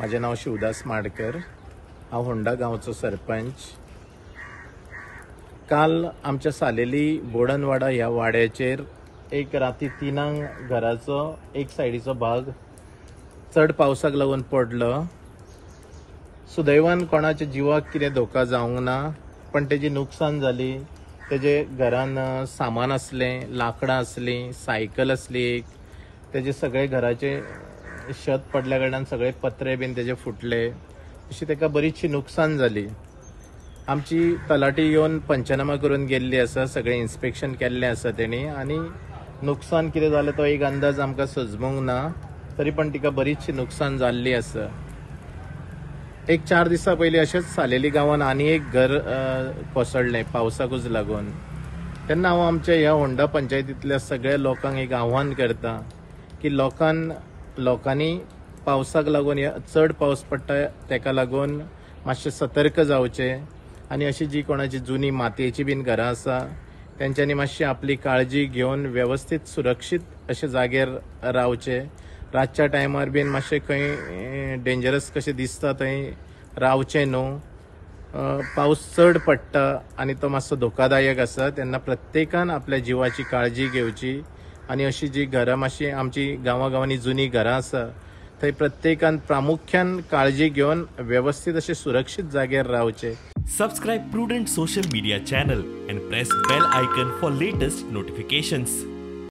म्हाजें नांव शिवदास माडकर, हांव होंडा गांवचो सरपंच. काल आमच्या सालेली बोडनवाडा ह्या वाड्याचेर एक राती 3 घराचो एक सायडीचो भाग चड पावसाक लागून पडलो. सुदैवान कोणाच्या जिवाक कितें धोका जावंक ना, पण तेजी नुकसान जाली. तेजे घरान सामान आसलें, लांकडां आसलीं, सायकल आसली एक, तेजे सगळे घराचे शेत पडल्या कारणान सगळे पत्रे बीन तेजे फुटले. अशी ताका बरीचशी नुकसान जाली. आमची तलाठी येवन पंचनामा करून गेल्ली आसा, सगळें इन्स्पेक्शन केल्लें आसा तेणी, आनी नुकसान कितें जालें तो एक अंदाज आमकां सजमूंक ना, तरी पण तिका बरीचशी नुकसान जाल्ली आसा. एक 4 दिसां पयलीं अशेंच सालेली गांवान आनी एक घर कोसळ्ळें पावसाकूच लागून. तेन्ना हांव आमच्या ह्या होंडा पंचायतींतल्या सगळ्या लोकांक एक आव्हान करता की लोकांनी पावसाक लागून चड पावस पडटा तेका लागून मातशें सतर्क जावचें, आनी अशी जी कोणाची जुनी मातयेची बीन घरां आसा तेंच्यांनी मातशी आपली काळजी घेवन वेवस्थीत सुरक्षीत अशे जाग्यार रावचें. रातच्या टायमार बीन मातशें खंय डेंजरस कशें दिसता थंय रावचें न्हू. पावस चड पडटा आनी तो मातसो धोकादायक आसा, तेन्ना प्रत्येकान आपल्या जिवाची काळजी घेवची. आनी अशी जी घरां मातशी आमची गांवागांवांनी जुनी घरां आसा थंय प्रत्येकान प्रामुख्यान काळजी घेवन वेवस्थीत अशे सुरक्षीत जाग्यार रावचें. Subscribe Prudent social media channel and press bell icon for latest notifications.